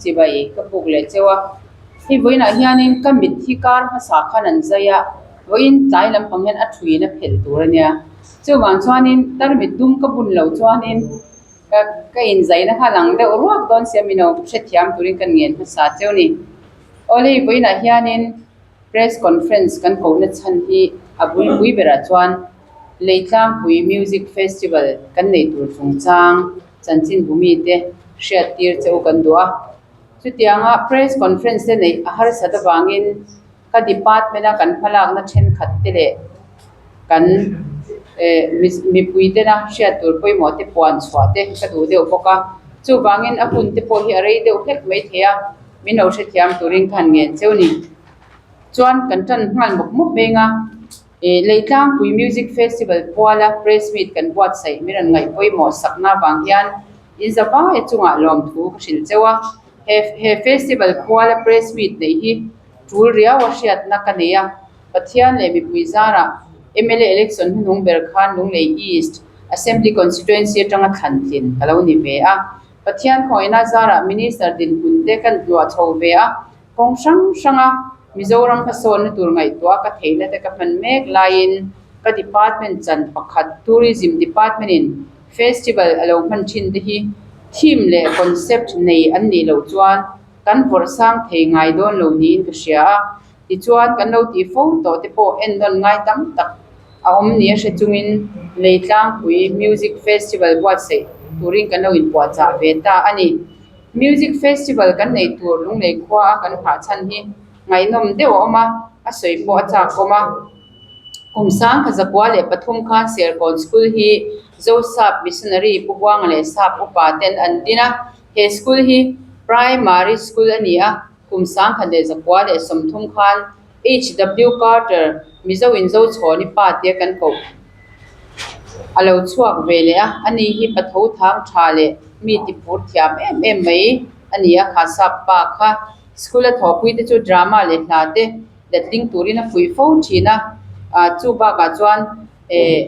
Chibai ka puk leh cheu a, hei vawiinah hianin ka mit hi kar hmasa khan an zai a, vawiin tlai lampang hian a thuin a phelh tur a nia. Chuvang chuanin tarmit dum ka bun loh chuanin ka ka inzaina kha a lang deuh ruak dawn sia mino hrethiam turin ka ngen hmasa cheu a ni. Awle vawiinah hianin Press conference kan kohna chhan hi a bulpui berah chuan Leitlangpui Music Festival kan nei tur chungchang chanchinbu mite hriattir che u kan duh a. Chutianga press conference te neih a harsat avangin ka department a kan hmalakna thenkhat te leh kan mipui tena hriat tur pawimawh te puan chhuah te ka duh deuh bawk a. Chuvangin a hun te pawh hi a rei deuh hlek maithei a. Min lo hrethiam turin khan ngen cheu ni. Chuan kan tan nghal mawp mawp veng a, ih Leitlangpui Music Festival puala press meet kan buatsaih min rawn ngaih pawimawh sakna avang hian in zavai chungah lawmthu ka hrilh cheu a. He he festival puala press meet neih hi tul riau a hriatna ka nei a, Pathian leh mipui zarah mla election hnuhnung ber khan Lunglei East Assembly Constituency atanga thlan tlin ka lo ni ve a. Pathian khawihna zarah Minister dinhmun te kan tluah chho ve a, kawng hrang hranga Mizoram hmasawnna tur ngaihtuah ka theihna te ka hman mek laiin ka department chan pakhat Tourism Department in festival a lo hman thin te hi theme leh concept nei an nih loh chuan kan vawrh sang thei ngai dawn lo niin ka hria a. Tichuan, kan lo tih fo tawh te pawh ennawn ngai tam tak a awm nia hre chungin Leitlangpui Music Festival buatsaih turin kan lo inpuahchah ve ta a ni. Music Festival kan nei tur Lunglei khua a kan phah chhan hi ngaihnawm deuh a awm a, a sawi pawh a chak awm a. Kum 1903 khan Serkawn School hi Zosap Missionary Pu Buanga leh Sap upa ten an din a, he school hi Primary School a ni a, Kum 1930 khan HW Carter, Mizo in Zo chhawni pa tia kan koh a lo chhuak ve leh a, ani hi patho thang tha leh mi ti phur thiam em em mai a ni a, kha sap pa kha school a thawhpui te chu drama leh hla te letling turin a fuih fo thin a, chu bakah chuan eh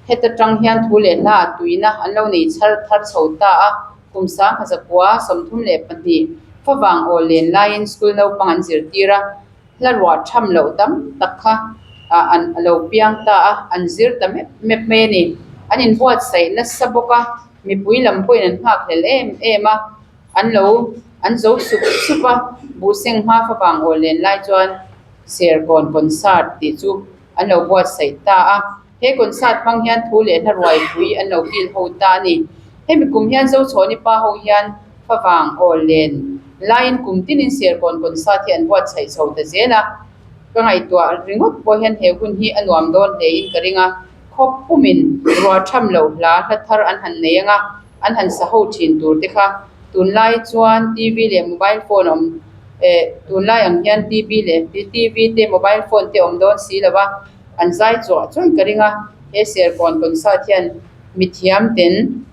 heta tang hian thu leh hla tuina an lo nei chhar thar chho ta a. Kum 1932 favang aw len laiin school naupang an zirtir a, hla ruah tham loh tam tak kha an a lo piang ta a, an zir ta mep mep mai a ni. An inbuatsaih nasa bawk a, mipui lam pawhin an nghakhlel em em a, an lo an zo sup sup a, buhseng hma favang aw len lai chuan Serkawn concert tih chu an lo buatsaih ta a. He concert hmang hian thu leh hla ruaipui an lo kil ho ta a ni. Hemi kum hian Zochhawni pa ho hian favang aw len laiin kum tinin Serkawn concert hi an buatsaih chho ta zel a. Ka ngaihtuah ringawt pawh hian he hun hi a nuam dawn hlein ka ring a, khawp pumin ruah tham loh hla hla thar an han nei ang a, an han sa ho thin tur te kha tunlai chuan TV leh mobile phone awm eh tunlai ang hian TV leh TV te mobile phone te awm dawn si lo va. An zai chuah chuan ka ring a, he Serkawn concert hian mithiam ten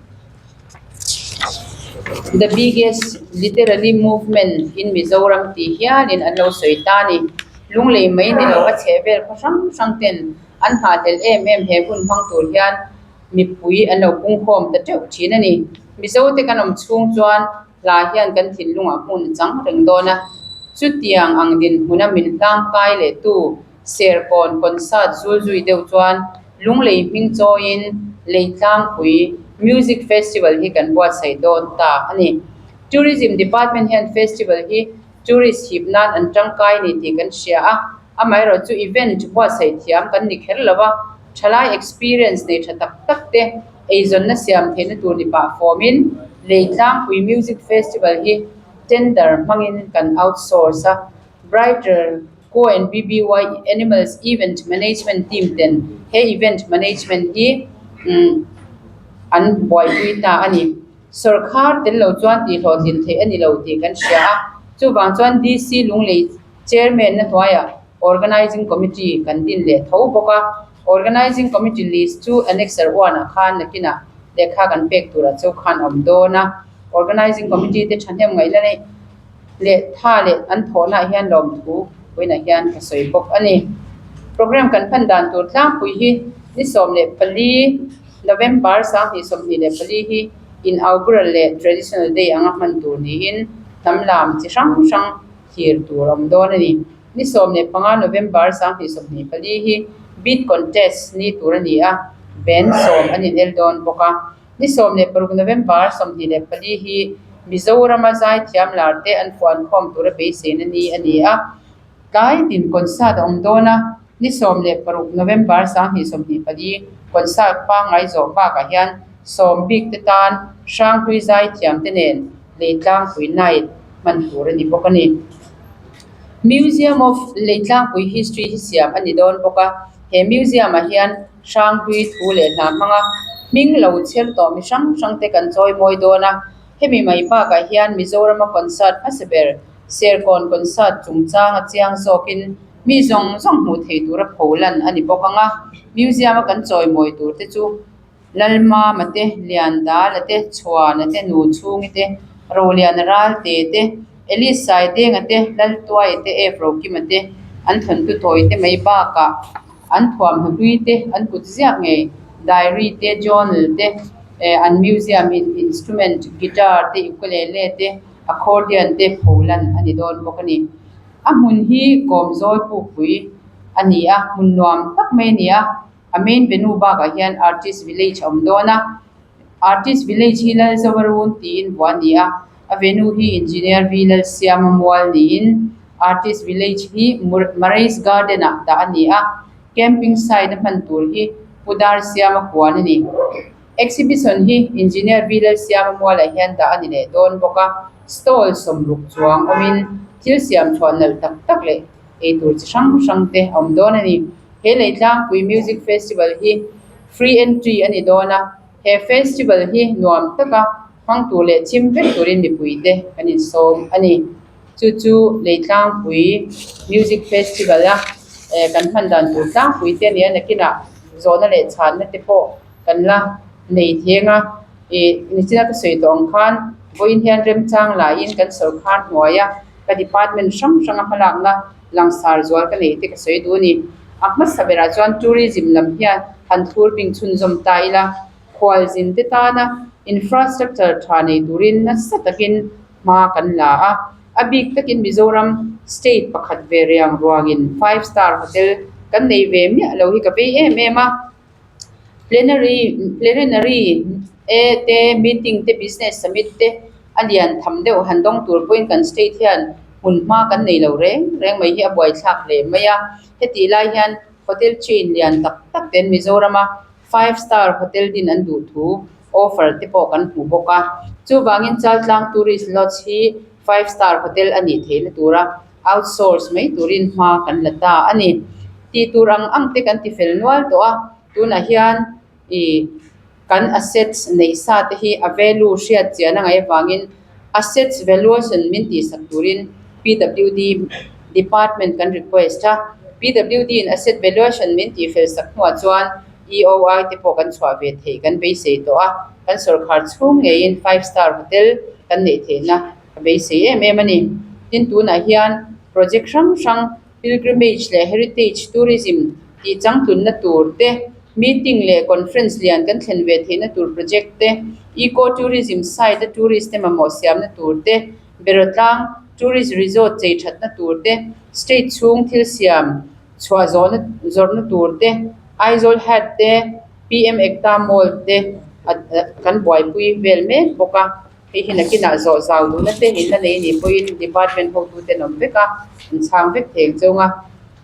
The biggest literary movement in Mizoram tih hialin an lo sawi ta a ni. Lunglei mai ni lo a chheh vel khaw hrang hrang ten an nghahhlelh em em he hun hmang tur hian mipui an lo pungkhawm ta teuh thin a ni. Mizote kan awm chhung chuan hla hian kan thinlungah hmun a chang reng dawn a, chutiang ang dinhmuna min hlangkai leh tu Serkawn concert zul zui deuh chuan Lunglei hming chawiin Leitlangpui Music Festival hi kan buatsaih dawn ta a ni. Tourism Department hian festival hi tourist hip nan an tangkai ni tih kan hria a, amaherawhchu chu event buatsaih thiam kan ni kher lo a, thalai experience nei tha tak tak te eizawnna siam theihna tur ni pah fawmin Leitlangpui Music Festival hi tender hmangin kan outsource a, Brighter Co and BBY Animals Event Management Team ten he event management hi an buaipui ta a ni. Sawrkhar tel lo chuan tihhlawhtlin theih a ni lo tih kan hria a, chuvang chuan DC Lunglei Chairman na hnuaiah Organizing Committee kan din leh tho bawk a, Organizing Committee list chu Annexure one ah khan nakinah lehkha kan pek turah chu khan a awm dawn a, Organizing Committee te thahnem ngaihna leh leh tha leh an thawhnaah hian lawmthu vawiinah hian ka sawi bawk a ni. Program kan hman dan tur tlangpui hi ni 14 November 2024 hi inaugural leh traditional day anga hman tur niin Hnam lam chi hrang hrang thlir tur a awm dawn a ni. Ni 15 November 2024 hi Beat Contest ni tur a ni a, band sawm an inel dawn bawk a. Ni 16 November 24 hi Mizorama zaithiam lar te an fuankhawm tura beiseina ni a ni a. Tlai tin concert a awm dawn a, ni 16 November 2024 concert pangngai zawh bakah hian sawm bik te tan Hranghlui zaithiam te nen Leitlangpui Night hman tur a ni bawk a ni. Museum of Leitlangpui History hi siam a ni dawn bawk a, he museum ah hian Hranghlui thu leh hna hmanga hming lo chher tawh mi hrang hrang te kan chawi mawi dawn a, hemi mai bakah hian Mizorama concert hmasa ber Serkawn concert chungchang a chiang zawkin mi zawng zawng hmuh thei tura pholan a ni bawk ang a, museum a kan chawimawi tur te chu Lalmama te, Liandala te, Chhuana te, Nuchhungi te, Roliana Ralte te, Alice Saidenga te, Laltuaia te, F Rokima te, an thawntu tawi te mai bakah an thuamhnaw hlui te, an kut ziak ngei, diary te, journal te, an museum in instrument, guitar te, ukulele te, Accordion te pholan a ni dawn bawk a ni. A hmun hi Kawmzawl Pukpui a ni a, hmun nuam tak mai a ni a. A main venue bakah hian Artist Village a awm dawn a. Artist Village hi Lalzovarun tiin vuah a ni a, a venue hi Engineer V Lalsiama mual niin Artist Village hi Murray's Garden ah dah a ni a. Camping site a hman tur hi Pu Darsiama huan a ni. Exhibition hi Engineer V Lalsiama mualah hian dah a ni leh dawn bawk a, stall 60 chuang awmin thil siam chhuah nalh tak tak leh eitur chi hrang hrang te a awm dawn a ni. He Leitlangpui Music Festival hi free entry a ni dawn a, he festival hi nuam taka hmang tur leh chim vek turin mipuite kan insawm a ni. Chu chu Leitlangpui Music Festival a kan hman dan tur tlangpui te a ni a, nakinah zawhna leh chhanna te pawh kan la nei theng a, ih nichina ka sawi tawh ang khan vawiin hian remchang laiin kan sawrkhar hnuaia ka department hrang hranga hmalakna langsar zual ka neih te ka sawi duh a ni. A hmasa berah chuan tourism lam hian han thlur bing chhunzawm ta ila, khualzin te tana infrastructure tha nei turin nasa takin hma kan la a, a bik takin Mizoram state pakhat ve riang ruangin five star hotel kan nei ve miah lo hi ka vei em em a. Plenary plenary e te meeting te business summit te a lian tham deuh han dawng tur pawhin kan state hian hmun hma kan nei lo reng reng mai hi a buaithlak hle mai a. Hetih lai hian hotel chain lian tak tak ten Mizorama five star hotel din an duh thu offer te pawh kan hmu bawk a. Chuvangin Chaltlang tourist lodge hi five star hotel a nih theihna tura outsource mai turin hma kan la ta a ni. Tih tur ang ang te kan ti fel nual tawh a, tunah hian ih kan assets neih sa te hi a value hriat chian a ngaih avangin assets valuation min tihsak turin PWD department kan request a, PWD in asset valuation min tih fel sak hnuah chuan EOI te pawh kan chhuah ve theih kan beisei tawh a, kan sawrkhar chhung ngeiin five star hotel kan neih theihna Ka beisei em em a ni. Tin, tunah hian project hrang hrang pilgrimage leh heritage tourism tih changtlunna tur te, meeting leh conference lian kan thlen ve theihna tur project te, eco tourism site a tourist te mamawh siamna tur te, Berawtlang tourist resort chei thatna tur te, state chhung thil siam chhuah zawhna zawrhna tur te, Aizawl Hat te, PM Ekta Mall te kan buaipui vel mek bawk a. Hei hi nakinah zawh zau duhna te in la nei nih pawhin department hotute an awm vek a, an chhang vek thei ang chauh a.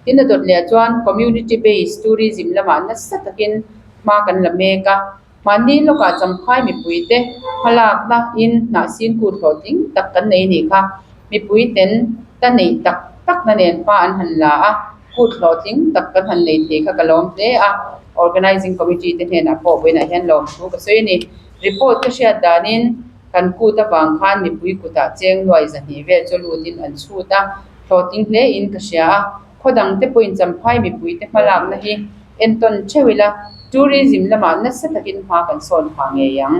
Tin a dawt leh ah chuan community based tourism lamah nasa takin hma kan la mek a. Mahni lawkah Champhai mipuite hmalakna in hnah sin kut hlawhtling tak kan nei nih kha mipui ten ta neih tak takna nen hma an han la a, kut hlawhtling tak kan han nei thei kha ka lawm hle a, organizing committee te hnenah pawh vawiinah hian lawmthu ka sawi a ni. Report ka hriat danin kan kut avang khan mipui kutah cheng nuai 200 vel chu lutin an chhut a, hlawhtling hle in ka hria a, khaw dang te pawhin Champhai mipui te hmalakna hi entawn theuh ila, tourism lamah nasa takin hma kan sawn phah ngei ang.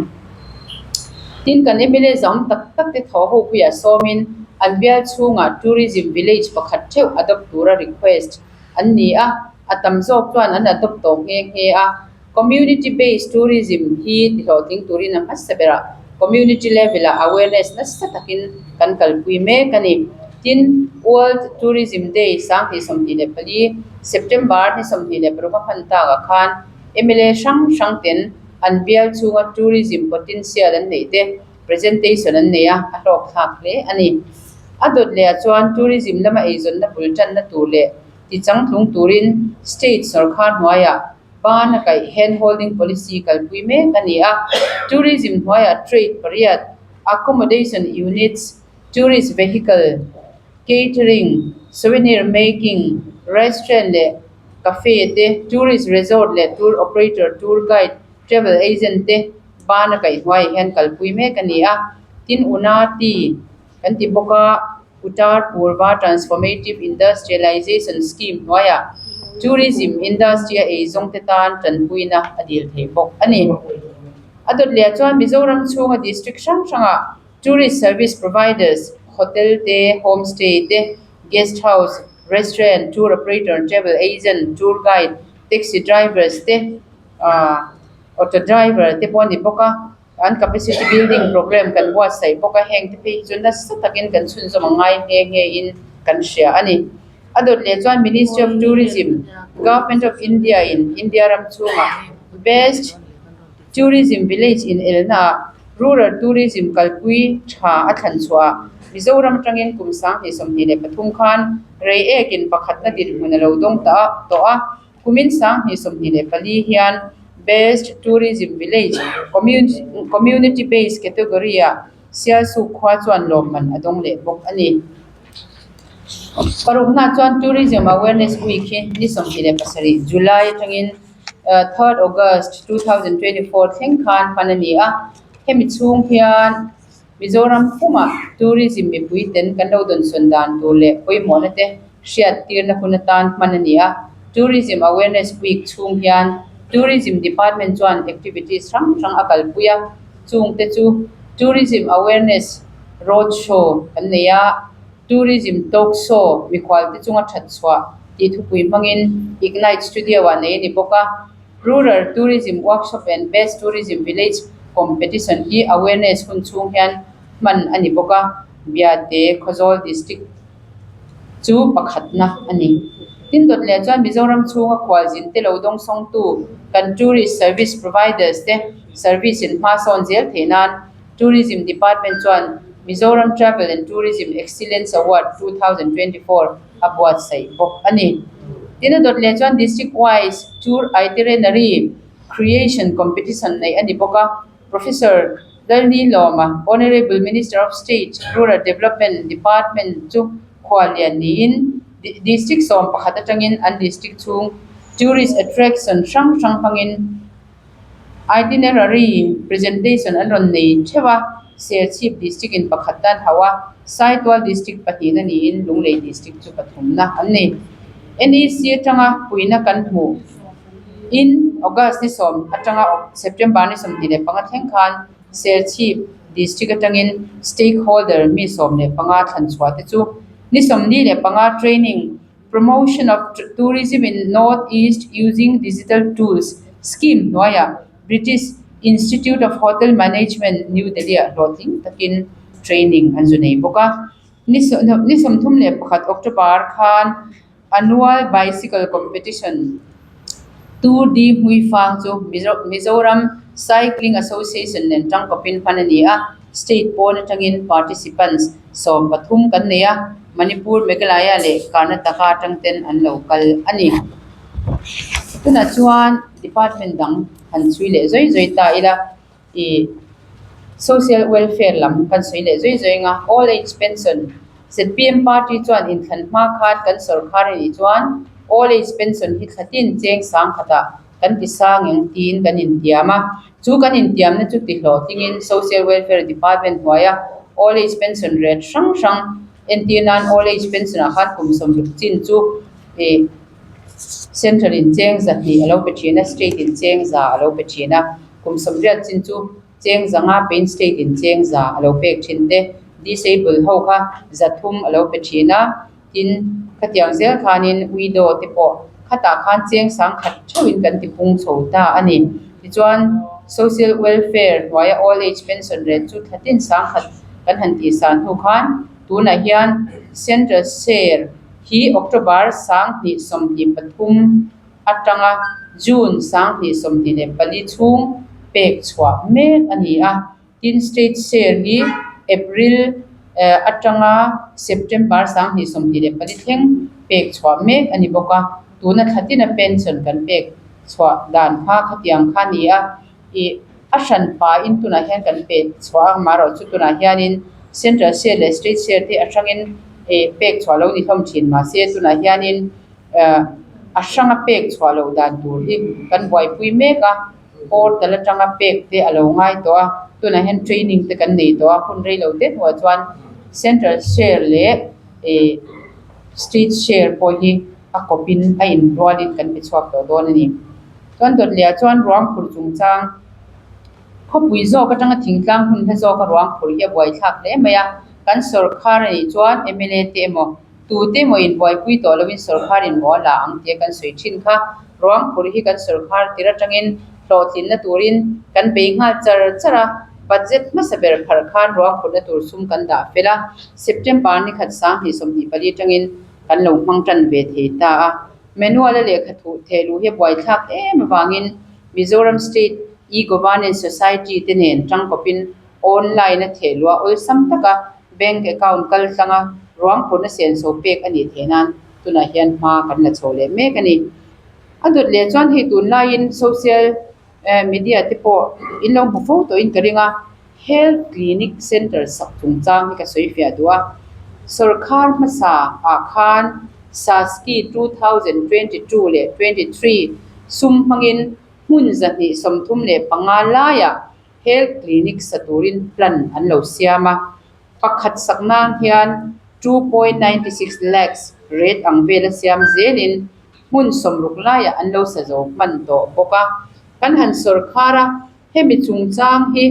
Tin, kan mla zawng tak tak te thaw ho puiah sawmin an bial chhungah tourism village pakhat theuh adopt tura request an ni a, a tam zawk chuan an adopt tawh nghe nghe a. Community based tourism hi tihlawhtling turin a hmasa berah Community level ah awareness nasa takin kan kalpui mek a ni. Tin, World Tourism Day 2024, September ni 26 a hman takah khan mla hrang hrang ten an bial chhunga tourism potential an neih te presentation an nei a, a hlawk thlak hle a ni. A dawt leh ah chuan tourism lama eizawnna bul tanna tur leh tichangtlung turin state sawrkhar hnuaiah Ban a kaih hand holding policy kalpui mek a ni a, tourism hnuaiah trade pariat, accommodation units, tourist vehicle, catering, souvenir making, restaurant leh cafe te, tourist resort leh tour operator, tour guide, travel agent te ban a kaih hnuaiah hian kalpui mek a ni a, tin Unati kan ti bawk a. Uttar Purva Transformative Industrialization Scheme hnuaiah Tourism Industry a eizawng te tan tanpuina a dil thei bawk a ni. A dawt leh chuan Mizoram chhunga district hrang hrangah tourist service providers, hotel te, homestay te, guest house, restaurant, tour operator, travel agent, tour guide, taxi drivers te, auto driver te pawh a ni bawk a. An capacity building programme kan buatsaih bawk a, heng te phei hi chu nasa takin kan chhunzawm a ngai nghe nghe in kan hria a ni. A dawt leh chuan Ministry of Tourism, Government of India in India ram chhungah Best Tourism Village in elna ah Rural Tourism kalpui tha a thlan chhuah ah Mizoram atangin kum 2023 khan Reiek in pakhatna dinhmun a lo dawng ta tawh a. Kumin 2024 hian Best Tourism Village, Community Based category ah Sialsuk khua chuan lawmman a dawng leh bawk a ni. Parukna chuan Tourism Awareness Week hi ni 27 July atangin 3rd August 2024 thleng khan hman a ni a, hemi chhung hian Mizoram pumah tourism mipui ten kan lo dawnsawn dan tur leh pawimawhna te hriat tirna hun atan hman a ni a. Tourism Awareness Week chhung hian Tourism Department chuan activities hrang hrang a kalpui a, chung te chu Tourism Awareness Road Show kan nei a, Tourism Talk Show mikhual te chunga that chhuah tih thupui hmangin Ignite Studio ah nei a ni bawk a. Rural Tourism Workshop and Best Tourism Village Competition hi awareness hun chhung hian hman a ni bawk a, Biate Khawzawl District chu pakhatna a ni. Tin dawt leh chuan Mizoram chhunga khualzin te lo dawngsawngtu kan Tourist Service Providers te service in hma sawn zel theih nan Tourism Department chuan Mizoram Travel and Tourism Excellence Award 2024 a buatsaih bawk a ni. Tin a dawt leh chuan District wise Tour Itinerary Creation Competition neih a ni bawk a, Professor Lalnilawma, Honourable Minister of State, Rural Development Department chu khuallian niin District 11 atangin an district chhung tourist attraction hrang hrang hmangin Itinerary presentation an rawn nei theuh a, Serchhip District in pakhat tan hauh a, Saitual District pahnihna niin Lunglei District chu pathumna an ni. NEC atanga puina kan hmuh in August ni sawm atanga September ni 25 thleng khan Serchhip District atangin stakeholder mi 15 thlan chhuah te chu ni 45 training Promotion of Tourism in North East Using Digital Tools scheme hnuaiah British Institute of Hotel Management, New Delhi-ah hlawhtling takin training an zu nei bawk a. Ni 31 October khan Annual Bicycle Competition Tour de Hmuifang chu Mizoram Cycling Association nen tangkawpin hman a ni a. State pawn atangin participants 13 kan nei a, Manipur, Meghalaya leh Karnataka atang ten an lo kal a ni. Tunah chuan department dang han chhui leh zui zui ta ila, ih social welfare lam kan sawi leh zui zui ang a, old age pension zpm party chuan inthlan hma khan kan sawrkhar a nih chuan old age pension hi thlatin cheng sang khatah kan ti sang eng tiin kan intiam a, chu kan intiamna chu ti hlawhtlingin Social Welfare Department hnuaia Old Age Pension rate hrang hrang entir nan Old Age Pension ah khan kum 60 chin chu ih Central in cheng 200 a lo pe thin a, State in cheng 100 a lo pe thin a, kum 80 chin chu cheng 500 pein State in cheng 100 a lo pek thin te, Disable ho kha 300 a lo pe thin a. Tin, khatiang zel khanin widow te pawh khatah khan cheng 10,000 theuhin kan ti pung chho ta a ni. Tichuan. Social Welfare hnuaia Old Age Pension rate chu thlatin sangkhat kan han tih san hnu khan tunah hian Central Share hi October 2023 atanga June 2024 chhung pek chhuah mek a ni a. Tin, State Share hi April atanga September 2024 thleng pek chhuah mek a ni bawk a, tuna thla tina pension kan pek chhuah dan kha khatiang kha a ni a, ih a hran pain tunah hian kan pek chhuah a, amaherawh chu tunah hianin Central Share leh State Share te a hrangin ih pek chhuah lo ni hlawm thin mahse tunah hianin a hranga pek chhuah loh dan tur hi kan buaipui mek a. Portal atanga pek te a lo ngai tawh a, tunah hian training te kan nei tawh a, hun rei lo te hnuah chuan central share leh ih state share pawh hi a kawp in a inrual in kan pe chhuak tawh dawn a ni. Chuan dawtliah chuan ruang phur chungchang khawpui zawk atanga thingtlang hun hla zawka ruang phur hi a buaithlak hle mai a, kan sawrkhar a nih chuan mla te emaw Tute emaw in buaipui tawh loin sawrkhar in maw a la ang tia kan sawi thin kha. Ruangphur hi kan sawrkhar tir atangin hlawhtlinna turin kan bei nghal char char a, budget hmasa ber pharh khan ruangphurna tur sum kan dah fel a, September ni khat 2024 atangin kan lo hmang tan ve thei ta a. Manual a lehkha thuh theh luh hi a buaithlak em avangin Mizoram State E-Governance Society te nen tangkawpin online a theh luh a awlsam taka Bank account kal tlanga ruang phurna senso pek a nih theih nan tunah hian hma kan la chho leh mek a ni. A dawt leh chuan hei tunlaiin social media te pawh in lo hmu fo tawhin ka ring a, Health Clinic Centre sak chungchang hi ka sawi fiah duh a. Sawrkhar hmasa ah khan SASCI 2022 leh 23 sum hmangin hmun 235 laiah Health Clinic sa turin plan an lo siam a, pakhat sak nan hian 2.96 lakhs rate ang vela siam zelin hmun 60 laiah an lo sa zo hman tawh bawk a. Kan han sawrkhar a, hemi chungchang hi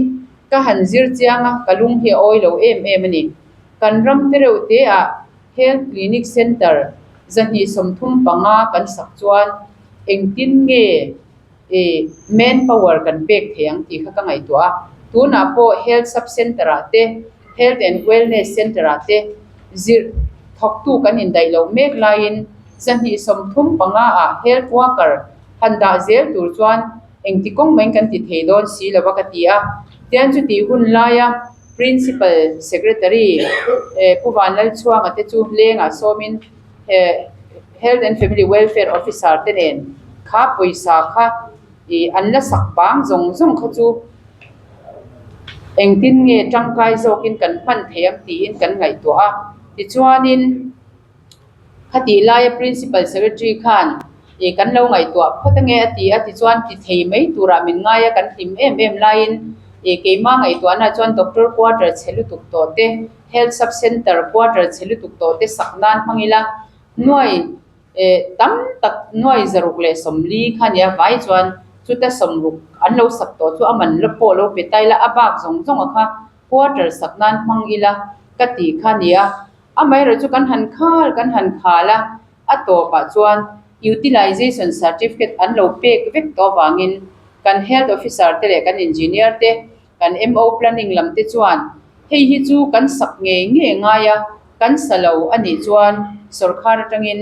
ka han zir chiang a, ka lung hi a awi lo em em a ni. Kan ram te reuh te ah Health Clinic Centre 235 kan sak chuan engtin nge I man power kan pek thei ang tih kha ka ngaihtuah a, tunah pawh health sub center ah te, health and wellness center ah te zir thawktu kan indaih loh mek laiin 235 ah health worker han dah zel tur chuan engti kawng maiin kan ti thei dawn si lo a ka ti a, tian chutih hun laia principal secretary Pu Vanlalchhuanga te chu lengah sawmin Health and Family Welfare Officer te nen kha pawisa kha ih an la sak bang zawng zawng kha chu engtin nge tangkai zawkin kan hman thei ang tiin kan ngaihtuah a. Tichuanin khatih laia Principal Secretary khan ih kan lo ngaihtuah phawt ange a ti a, tichuan ti thei mai turah min ngai a, kan hlim em em laiin ih keimah ngaihtuahna chuan Doctor quarter chhe lutuk tawh te, Health Sub Centre quarter chhe lutuk tawh te sak nan hmang ila nuai eh tam tak nuai 640 kha nia vai chuan chuta 60 an lo sak tawh chu a man la pawh lo pe ta ila a bak zawng zawng a kha quarter sak nan hmang ila ka tih kha nia amaherawhchu chu kan han khal kan han khal a a tawpah chuan utilization certificate an lo pek vek tawh avangin kan health officer te leh kan engineer te Kan MO planning lam te chuan hei hi chu kan sak ngei ngei ngai a, kan sa lo a nih chuan sawrkhar atangin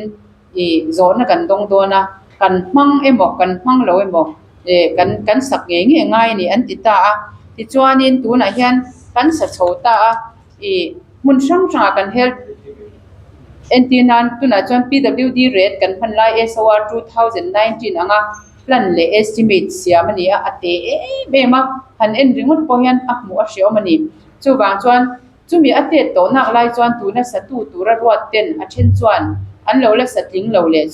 ih zawhna kan dawng dawn a, kan hmang emaw kan hmang lo emaw eh kan kan sak ngei ngei ngai a ni an ti ta a. Tichuanin tunah hian kan sa chho ta a, ih hmun hrang hrangah kan health entir nan tunah chuan PWD rate kan hman lai SOR 2019 anga plan leh estimate siam a ni a, a te em em a, han en ringawt pawh hian a hmuh a hreawm a ni. Chuvang chuan chumi a tet tawh nak lai chuan tuna satu tura ruat ten a then chuan an lo la satling lo leh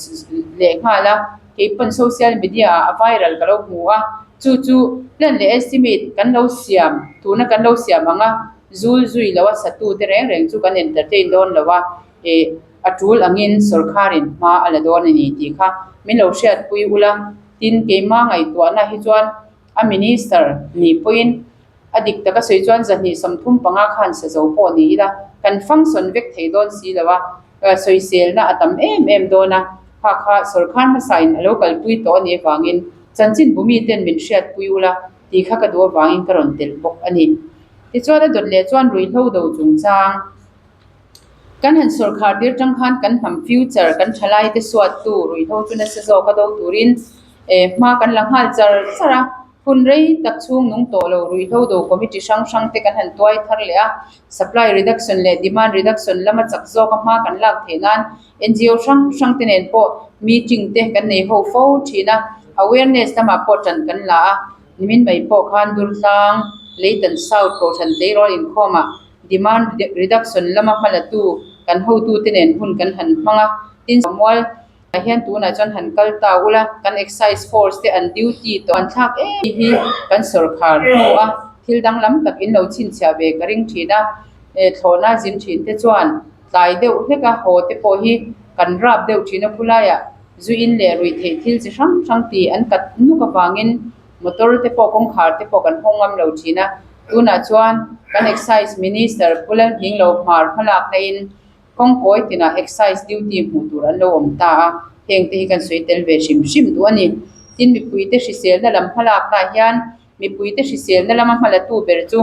leh nghal a, kei pawn social media ah a viral ka lo hmu a, chu chu plan leh estimate kan lo siam tuna kan lo siam ang a, zul zui lo a satu te reng reng chu kan entertain dawn lo a, ih A tul angin sawrkharin hma a la dawn a ni tih kha min lo hriatpui ula, tin keimah ngaihtuahna hi chuan a minister ni pawhin a dik taka sawi chuan 235 khan sa zo pawh ni ila kan function vek thei dawn si lo a, sawiselna a tam em em dawn a, kha kha sawrkhar hmasain a lo kalpui tawh a nih avangin chanchinbu miten min hriatpui ula. tih kha ka duh avangin ka rawn telh bawk a ni. Tichuan a dawt leh chuan ruihhlo do chungchang kan han sawrkhar tir tang khan kan hnam future kan thalai te suattu ruihhlo chu nasa zawk a do turin eh hma kan la nghal char char a. Hun rei tak chhung nung tawh lo ruihhlo do committee hrang hrang te kan han tuai thar leh a, supply reduction leh demand reduction lama chak zawka hma kan lak theih nan NGO hrang hrang te nen pawh meeting te kan nei ho fo thin a, awareness lamah pawh tan kan la a, nimin mai pawh khan Durtlang, Leitan South Kohhran Tleirawl inkhawmah demand reduction lama hmalatu kan hotute nen hun kan han hmang a, tin mual Ah hian tunah chuan han kal ta ula, kan excise force te an duty tawh an thlak em hi kan sawrkhar hnu a, thil danglam tak in lo chhinchhiah ve ka ring thin a, eh thlawhna zin thin te chuan tlai deuh hlek a, haw te pawh hi kan rap deuh thin a khulaiah zu in leh ruih theih thil chi hrang hrang tih an kat nuk avangin motor te pawh kawngkhar te pawh kan hawng ngam lo thin a, tunah chuan kan excise minister Pu Lalhminglo hmar hmalakna in Kawngkawi tinah excise duty hmuh tur an lo awm ta a, heng te hi kan sawi tel ve hrim hrim duh a ni. Tin, mipuite hriselna lam hmalaknaah hian mipuite hriselna lama hmalatu ber chu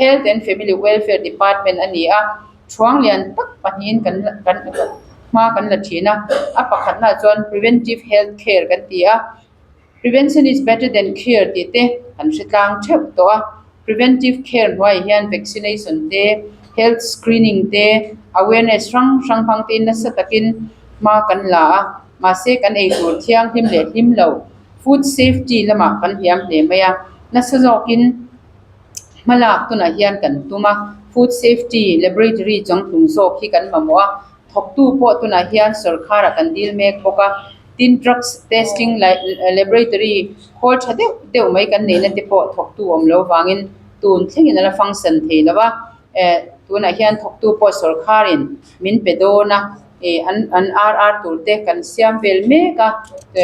Health and Family Welfare Department a ni a, thuang lian tak pahnihin kan kan hma kan la thin a, a pakhatnaah chuan Preventive Health Care kan ti a, Prevention is better than cure tih te kan hre tlang theuh tawh a, preventive care hnuaiah hian vaccination te, health screening te, awareness hrang hrang hmang te in nasa takin hma kan la a, mahse kan ei tur thianghlim leh hlim lo food safety lamah kan hliam hle mai a, nasa zawkin hma lak tunah hian kan tum a, food safety laboratory changtlung zawk hi kan mamawh a. Thawktu pawh tunah hian sawrkharah kan dil mek bawk a, tin drugs testing laboratory khawl tha deuh deuh mai kan neihna te pawh thawktu awm lo vangin tun thlengin a la function thei lo a, eh tunah hian thawktu pawh sawrkharin min pe dawn a, eh an an RR tur te kan siam vel mek a,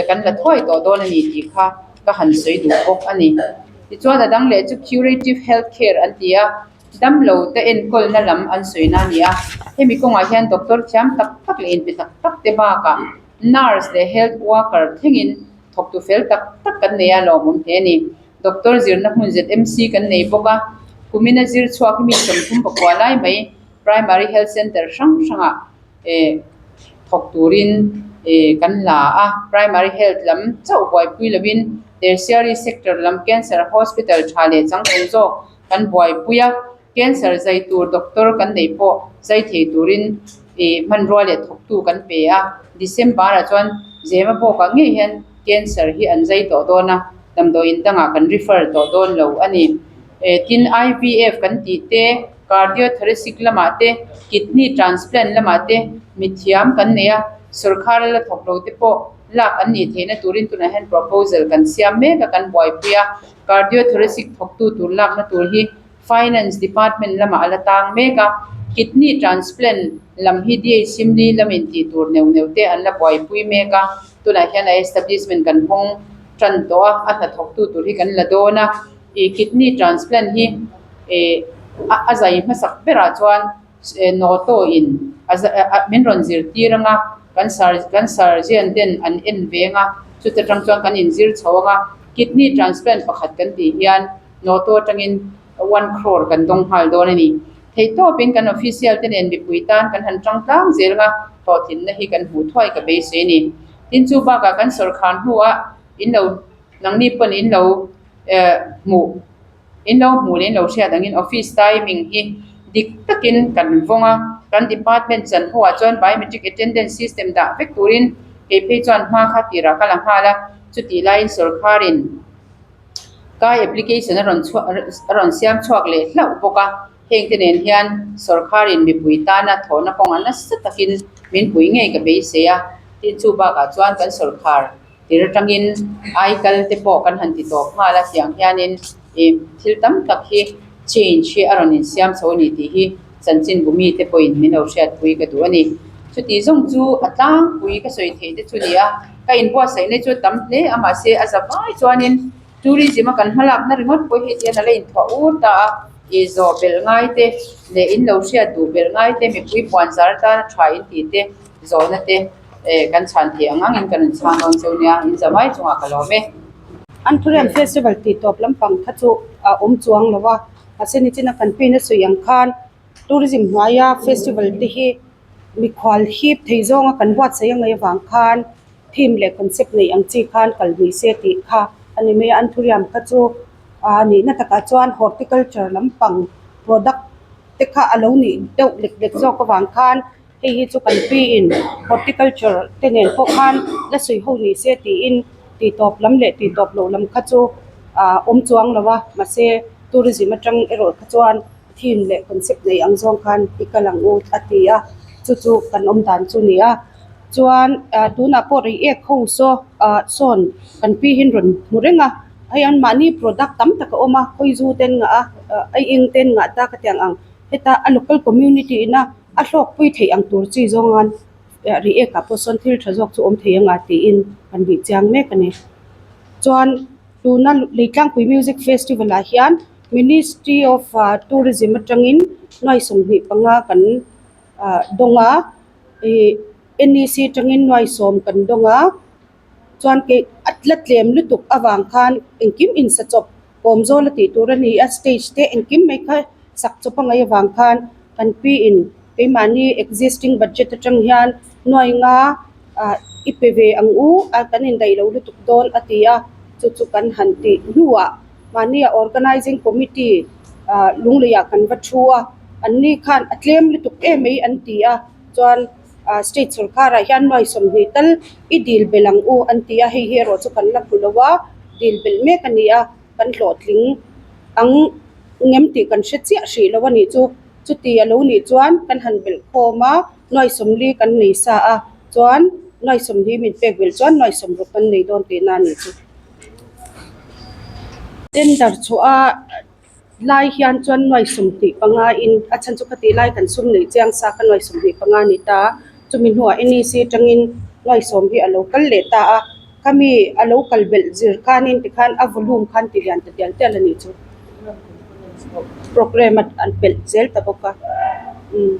kan la thuai tawh dawn a ni tih kha ka han sawi duh bawk a ni. Tichuan a dang leh chu curative health care an ti a. Damlo te enkawlna lam an sawi na a ni a, hemi kawngah hian doctor thiam tak tak leh inpe tak tak te bakah nurse leh health worker thlengin thawktu fel tak tak kan nei a lawmawm hle a ni. Doctor zirna hmun ZMC kan nei bawk a, kumina zir chhuak hi mi 30 pakua lai mai primary health centre hrang hrangah eh thawk turin eh kan la a, primary health lam chauh buaipui lovin tertiary sector lam cancer hospital tha leh changtlung zawk Kan buaipui a, cancer zai tur doctor kan neih pawh zai thei turin ih hmanrua leh thawktu kan pe a, December ah chuan Zema bawkah ngei hian cancer hi an zai tawh dawn a, damdawiin dangah kan refer tawh dawn lo a ni. Eh tin IVF kan tih te, cardiothoracic lamah te, kidney transplant lamah te mithiam kan nei a, sawrkhar la thawk lo te pawh lak an nih theihna turin tunah hian proposal kan siam mek a, kan buaipui a. Cardiothoracic thawktu tur lakna tur hi Finance Department lamah a la tang mek a, Kidney Transplant lam hi DHMD lamin tih tur neuh neuh te an la buaipui mek a, tunah hian a establishment kan hawng tan tawh a, a hnathawktu tur hi kan la dawn a, ih Kidney Transplant hi ih a zai hmasak berah chuan Noto in min rawn zirtir anga kan kan surgeon ten an en veng a, chuta tang chuan kan inzir chho anga kidney transplant pakhat kan tih hian Noto atangin one crore kan dawng nghal dawn a ni. Theihtawpin kan official te nen mipui tan kan han tang tlang zel anga hlawhtlinna hi kan hmuh thuai ka beisei a ni. Tin chu bakah kan sawrkhar hnuah in lo nangni pawn in lo hmuh. In lo hmuh leh in lo hriat angin office timing hi dik takin kan vawng a, kan department chan hnuah chuan biometric attendance system dah vek turin kei phei chuan hma kha tirah ka la nghal a, chutih laiin sawrkharin kai application a rawn chhuah a rawn siam chhuak leh hlauh bawk a, heng te nen hian sawrkharin mipui tana thawhna kawngah nasa takin min pui ngei ka beisei a, tin chu bakah chuan kan sawrkhar. Tir atangin ai kal te pawh kan han ti tawp nghal a tiang hianin ih thil tam tak hi change hi a rawn insiam chho a ni tih hi chanchin bu mite pawhin min lo hriatpui ka duh a ni. Chuti zawng chu a tlangpui ka sawi theih te chu ni a, ka inbuatsaihna chu tam hle a mahse a za vai chuanin tourism a kan hmalakna ringawt pawh hei tihian a la inthuah ur ta a, ih zawh belh ngai te leh in lo hriat duh belh ngai te mipui puan zar tana tha in tih te zawhna te. Eh kan chhan thei ang angin kan rawn chhang dawn cheu nia, in za mai chungah ka lawm e. Anthurium Festival tih tawp lampang kha chu a awm chuang lo a, mahse nichina kan pin a sawi ang khan tourism hnuaia festival te hi mikhual hip thei zawnga kan buatsaih a ngaih avang khan theme leh concept neih ang chi khan kal ni se tih kha a ni mai a, Anthurium kha chu ah nihna takah chuan horticulture lampang product te kha a lo nih deuh lek lek zawk avang khan hei hi chu kan piin horticulture te nen pawh khan la sawi ho ni se tiin tih tawp lam leh tih tawp loh lam kha chu ah awm chuang lo a mahse tourism atang erawh kha chuan theme leh concept nei ang zawng khan i kal ang u a ti a chu chu kan awm dan chu a ni a chuan ah tunah pawh reiek ho saw ah sawn kan pi hi an rawn hmu reng a hei an mahni product tam tak a awm a khawizu te an ngah a ah aieng te an ngah ta ka ti ang ang heta a local community ina a hlawkpui theih ang tur chi zawngan reiek ah pawh sawn thil tha zawk chu awm thei anga tiin kan bih chiang mek a ni chuan tuna Leitlangpui Music Festival ah hian Ministry of Tourism atangin nuai 25 kan ah dawng a ih N E C atangin nuai 10 kan dawng a chuan kei a la tlem lutuk avang khan engkim insa chawp kawm zawl a tih tur a ni a stage te engkim mai kha sak chawp a ngaih avang khan kan pi in keimahni existing budget atang hian nuai nga ah i pe ve ang u a kan indaih lo lutuk dawn a ti a chu chu kan han tih hnuah mahnia organizing committee ah lungleiah kan va thu a an ni khan a tlem lutuk em mai an ti a chuan ah state sorkar ah hian nuai 20 tal i dil belh ang u an ti a hei hi erawh chu kan la hmu lo a dil belh mek a ni a kan hlawhtling ang ngem tih kan hre chiah hrih lo a nih chu chuti a lo nih chuan kan han belh khawm a nuai 40 kan nei sa a chuan nuai 40 min pek belh chuan nuai 60 kan nei dawn tihna a nih chu. Tender chhuah a lai hian chuan nuai 25 in a chhan chu khati lai kan sum neih chiang sa kha nuai 25 a ni ta a chumi hnuah N E C atangin nuai 10 hi a lo kal leh ta a khami a lo kal belh zir khanin tikhan a volume khan ti lian ta tial tial a nih chu programme an pelh zel ta bawk a umm.